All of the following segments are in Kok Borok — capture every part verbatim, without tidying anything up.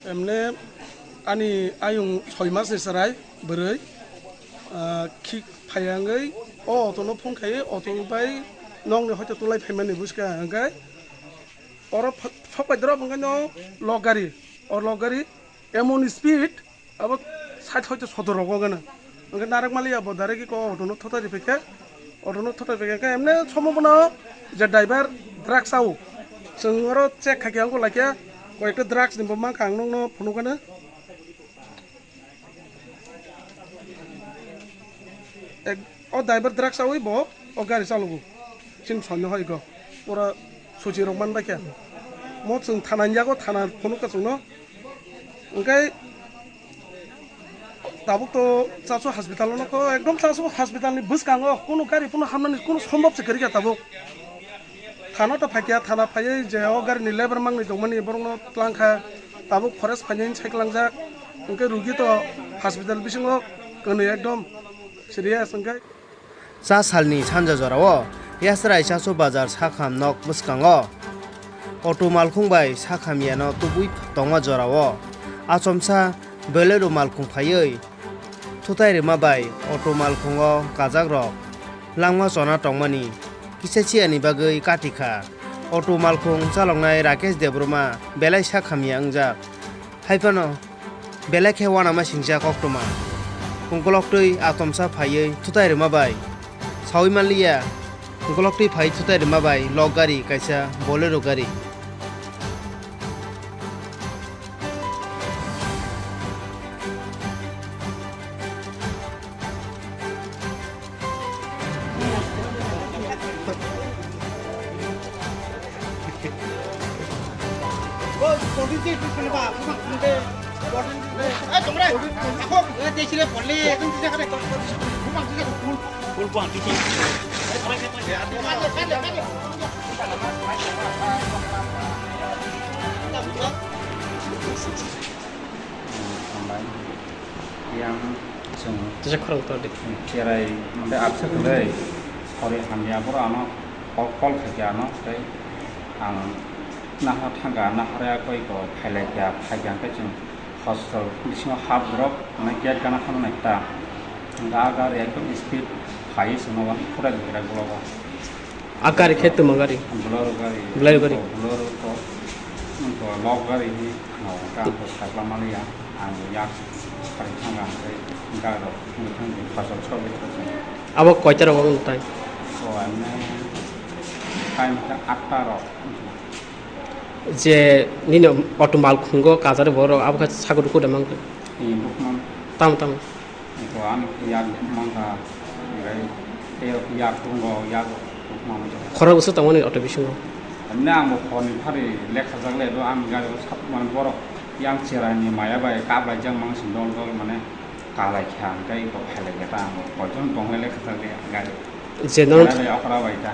Emne ani ayung soi mas ni chwrai bwrwi, ah, khik phaiya wngwi o auto no phone khai, auto bai nokni hoito tulai phaimani bwskang hwnkhe oro ph-, phok bai drop hwnkhe no lok gari, o lok gari emon speed abo sait hoito sotor rogo gana. Hwnkhe narwk maliya bo direct ko auto no thotai riphaikhe, auto no thotai riphaikhe hwnkhe emne somo bono je driver drugs au. Chwng oro check khaikhe wngkha laikhe koyekta drugs ni bo mankha ang nokno phunukgana. Ek, o driver drugs awi bo o gari chalogo. Chini sonni hoi go. Pura suchi rok man baikha. Mo chwng thana yago thana phunuk ka chwngno. Hwnkhe tabuk to Chasu hospital ono ko ekdom Chasu hospital ni bwskango kunu gari phano hamnani kunu sombab se kwrwikha tabuk. Thana to phaikha, thana phaiwi je o gari ni lebar mangni tongmani borokno twlangkha, tabuk forest phainani sai kwlangjak, hwnkhe rugi to hospital bisingo kwnwi ekdom serious hwnkhe. Cha salni sanja jorao Yasrai Chasu bazar sakham nok bwskango auto malkhung bai sakham yano tubui tongma jorao achomsa Bolero malkhung phaiwi thutai rwma bai auto malkhungo kajakrok langma chona tongmani kisa chiyani bagwi kati kha. Auto malkhung chaloknai Rakesh Debbarma belai sak hamya wngjak. Haiphano belai khe uanama singjak koktwma. Kungkoloktwi atomsa phaiwi thutai rwma bai saui manliya. Kungkoloktwi phai thutai rwma bai lok gari kaisa Bolero gari. Hambai. Yang chwng Tisa khorang tor di. Cherai mode abse kwrwi sori hamya boro ano call, call khaikha ano tei ang nahar thangkha, nahar ya koi ko phailai kha, phaikha hwnkhe chwng hospital bisingo hap drop, mane gate gana thangna nai ta. Hwnkhe a gari ekdom speed phaiwi chwngno wani phurai rwkha bologo. A gari khe twma gari? Bolero gari. Bolero gari. Bolero to, to lok gari hi khwna hwnkhe ang to sakla maliya. Ang yak sari thanga hwnkhe gari rok thangwi thangwi phasal sok bai thangwi. Abo koita rok wng tai? O emne time khe atta rok. Je nini auto malkhungo kajari borok abo khe sakhudu khuda mangkhe. Ee, bukhumam. Tamo tamo. Eko ani yak mankha, gai tei yak tongo, yak bukma manja. Khorang bwswk tongmani auto bisingo? Ani ang bo khorni phari lekha jak le do, ang gari o sap mane borok yang cherai ni maya bai kap lai jak mang sing dol dol mane kalai kha, ang tei bo phailai kha ta ang bo koichom tong le lekha jak le gari. Je non Gari bai okra bai ta.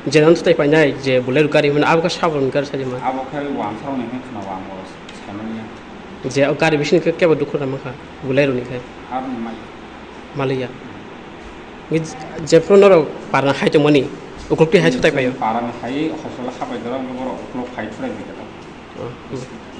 Je non tai painai je Bolero gari mane abo khe sabon gari sajima. Abo khe wansarok ni hwnwi khna bo ang bo saimanya. Je o gari bising khe kebo dukhu rwma kha, Bolero ni khe. Aroni mai. Maliya. Ni jephru norok parna hai tongmani, ukulukti hai sutai paio. Parani hai hosol hapai doro, borok ukuluk hai surai bai kha. Oh, hmm.